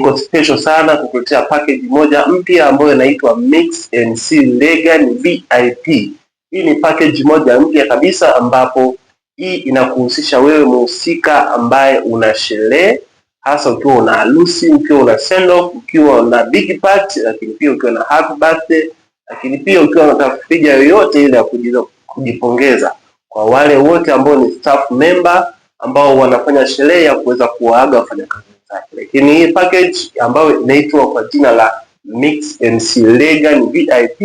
Niko special sana kukuletea package moja mpya ambayo inaitwa Mix MC Legan VIP. Hii ni package moja mpya kabisa ambapo hii inakuhusisha wewe muhusika ambaye una sherehe, hasa ukiwa una harusi, ukiwa una send off, ukiwa una big party, lakini pia ukiwa na happy birthday, lakini pia ukiwa na tafrija yoyote ile ya kujipongeza. Kwa wale wote ambao ni staff member ambao wanafanya sherehe ya kuweza kuwaaga wafanyakazi wenzake. Lakini hii package ambayo inaitwa kwa jina la Mix MC Legan VIP,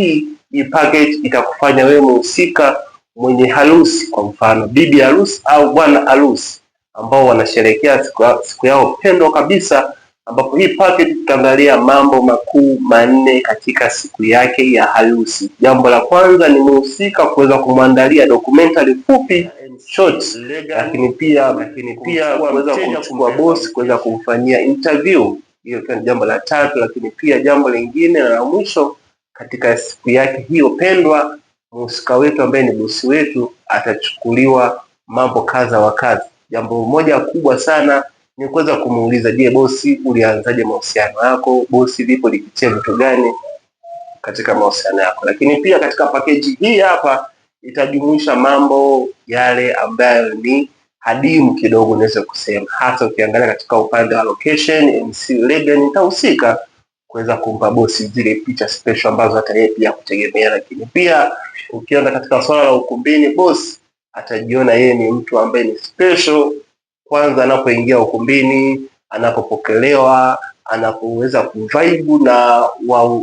hii package itakufanya wewe mhusika mwenye harusi, kwa mfano bibi harusi au bwana harusi, ambao wanasherehekea siku yao pendwa kabisa, ambapo hii package tutaangalia mambo makuu manne katika siku yake ya harusi. Jambo la kwanza ni mhusika kuweza kumwandalia documentary fupi short, lakini pia kuweza kumchukua boss kuweza kumfanyia interview. Hiyo ikiwa ni jambo la tatu, lakini pia jambo lingine na la mwisho katika siku yake hiyo pendwa, mhusika wetu ambaye ni bosi wetu atachukuliwa mambo kadha wa kadha. Jambo moja kubwa sana ni kuweza kumuuliza, je, bosi, ulianzaje mahusiano yako? Bosi, vipi, ulipitia vitu gani katika mahusiano yako? Lakini pia katika pakeji hii hapa itajumuisha mambo yale ambayo ni hadimu kidogo, naweza kusema hata ukiangalia katika upande wa location, MC Legan itahusika kuweza kumpa bosi zile picha special ambazo hata yeye pia kutegemea. Lakini pia ukienda katika swala la ukumbini, bosi atajiona yeye ni mtu ambaye ni special, kwanza anapoingia ukumbini, anapopokelewa, anapoweza kuvibe na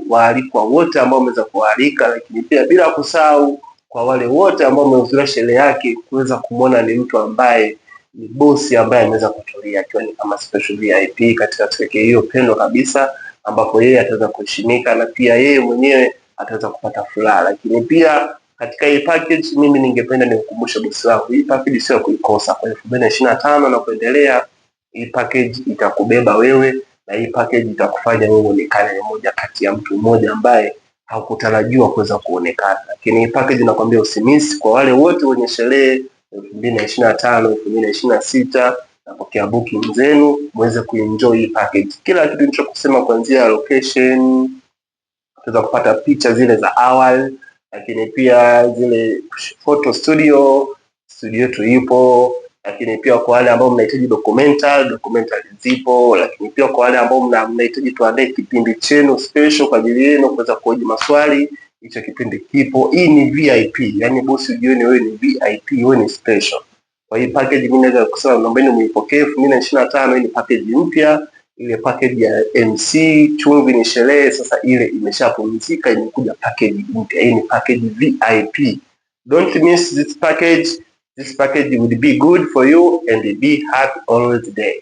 waalikwa wote ambao wameweza kuwaalika, lakini pia bila kusahau kwa wale wote ambao wamehudhuria sherehe yake kuweza kumwona ni mtu ambaye ni bosi ambaye ameweza kutulia akiwa ni kama special VIP katika siku hiyo pendwa kabisa, ambapo yeye ataweza kuheshimika na pia yeye mwenyewe ataweza kupata furaha. Lakini pia katika hii package mimi ningependa nikukumbushe bosi wangu, hii package sio ya kuikosa. Kwa 2025 na kuendelea, hii package itakubeba wewe na hii package itakufanya wewe uonekane ni moja kati ya mtu mmoja ambaye haukutarajiwa kuweza kuonekana. Lakini hii package nakwambia usimiss. Kwa wale wote wenye sherehe 2025, 2026, napokea booking zenu muweze kuenjoy hii package. Kila kitu nilichokusema kuanzia location, tutaweza kupata picha zile za awali, lakini pia zile photo studio, studio yetu ipo, lakini pia kwa wale ambao mnahitaji documentary, documentary zipo, lakini pia kwa wale ambao mnahitaji tuandae kipindi chenu special kwa ajili yenu kuweza kuhoji maswali, hicho kipindi kipo. Hii ni VIP, yani bosi ujione wewe ni VIP, wewe ni special. Kwa hii package mimi naweza kusema naombeni muipokee 2025. Hii ni package mpya, ile package ya MC chumvi ni sherehe, sasa ile imeshapumzika, imekuja package mpya. Hii ni package VIP. Don't miss this package. This package would be good for you and be happy always day.